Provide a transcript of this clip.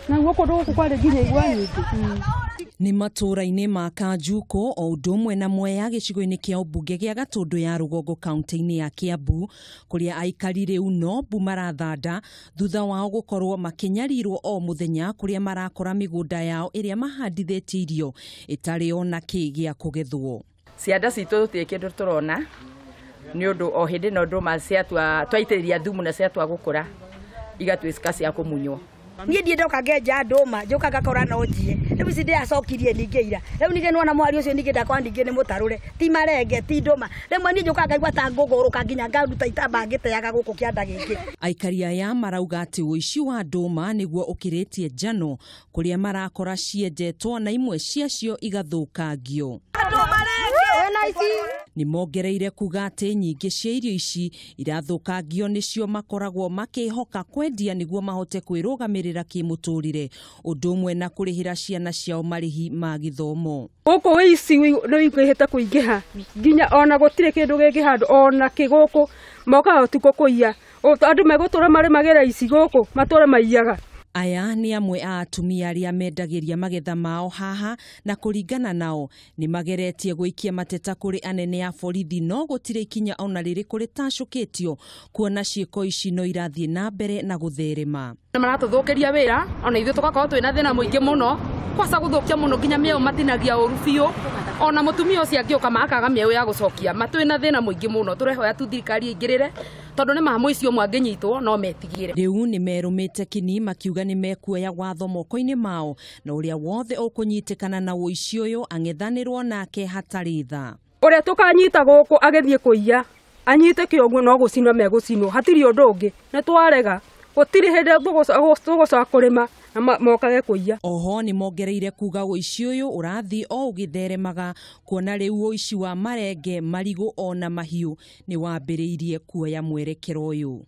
Naguo kũndũ gũkũ kwarĩ nginya igwa nyingĩ. Nĩ matũũra-inĩ ma Kanjuko o ũndũ ũmwe na Mwea gĩcigo-inĩ kĩa ũmbunge gĩa Gatũndũ ya Rũgongo kaunti-inĩ ya Kiambu, kũrĩa aikari rĩu no mbu marathanda thutha wao gũkorwo makĩnyarirwo o mũthenya, kũrĩa marakora mĩgũnda yao ĩrĩa mahandithĩtie irio ĩtarĩ ona kĩ gĩa kũgethwo. Cianda citũ tũtirĩ kĩndũ tũrona nĩ ũndũ o hĩndĩ ĩno ndũma ciatua twaitĩrĩria thumu na ciatua gũkũra igatuĩka cia kũmunywo. Niĩ ndiĩ ndoka ngenja ndũma njoka ngakora no njie rĩu ici ndĩracokirie ningĩ ira rĩu ningĩ nĩwona mwari ũcio ningĩ ndakora ningĩ nĩ mũtarũre ti marenge ti ndũma rĩmwe niĩ njũkaga ngaigua ta ngũgũrũka nginya ngaruta itamba ngĩteaga gũkũ kĩanda gĩkĩ. Aikari aya marauga atĩ ũici wa ndũma nĩguo ũkĩrĩtie njano, kũrĩa marakora cienjetwo na imwe ciacio igathũkangio. Nĩ mongereire kuga atĩ nyingĩ cia irio ici irathũkangio nĩcio makoragwo makĩhoka kwendia nĩguo mahote kwĩrũgamĩrĩra kĩmũtũrĩre, ũndũ ũmwe na kũrĩhĩra ciana ciao marĩhi ma gĩthomo. Gũkũ ũici nĩ ũingĩhĩte kũingĩha nginya ona gũtirĩ kĩndũ gĩngĩhandwo ona kĩ gũkũ mokaga ũtukũ kũiya. Andũ megũtũra marĩmagĩra ici gũkũ matũre maiyaga. Aya nĩ amwe a atumia arĩa mendagĩria magetha mao haha, na kũringana nao nĩ mageretie gũikia mateta kũrĩ anene a borithi no gũtirĩ ikinya ona rĩrĩkũ rĩtacũkĩtio kuona ciĩko ici no irathiĩ na mbere na gũtherema. Nĩ maratũthũkĩria wĩra ona ithuĩ tũgakorwo twĩna thĩna mũingĩ mũno, kwaca gũthũkia mũno nginya mĩeũ matinagia ũru biũ, ona mũtumia ũcio angĩũka makaga mĩeũ ya gũcokia matwĩna thĩna mũingĩ mũno. Tũrehoya tu thirikari ĩingĩrĩre tondũ nĩ ma mũici ũmwe angĩnyitwo no metigĩre. Rĩu nĩ merũmĩte kini makiuga nĩ mekuoya watho moko-inĩ mao na ũrĩa wothe ũkũnyitĩkana na ũici ũyũ ang'ethanĩrwo nake hatarĩ tha. Ũrĩa tũkanyita gũkũ agĩthiĩ kũiya anyite kĩoguo no gũcinwo megũcinwo, hatirĩ ũndũ ũngĩ, nĩ twarega gũtirĩ hĩndĩ tũgũcoka kũrĩma na mokage kũiya. Oho nĩ mongereire kuga ũici ũyũ ũrathiĩ o ũgĩtheremaga kuona rĩu ũici wa marenge, marigũ ona mahiũ nĩ wambĩrĩirie kuoya mwerekero ũyũ.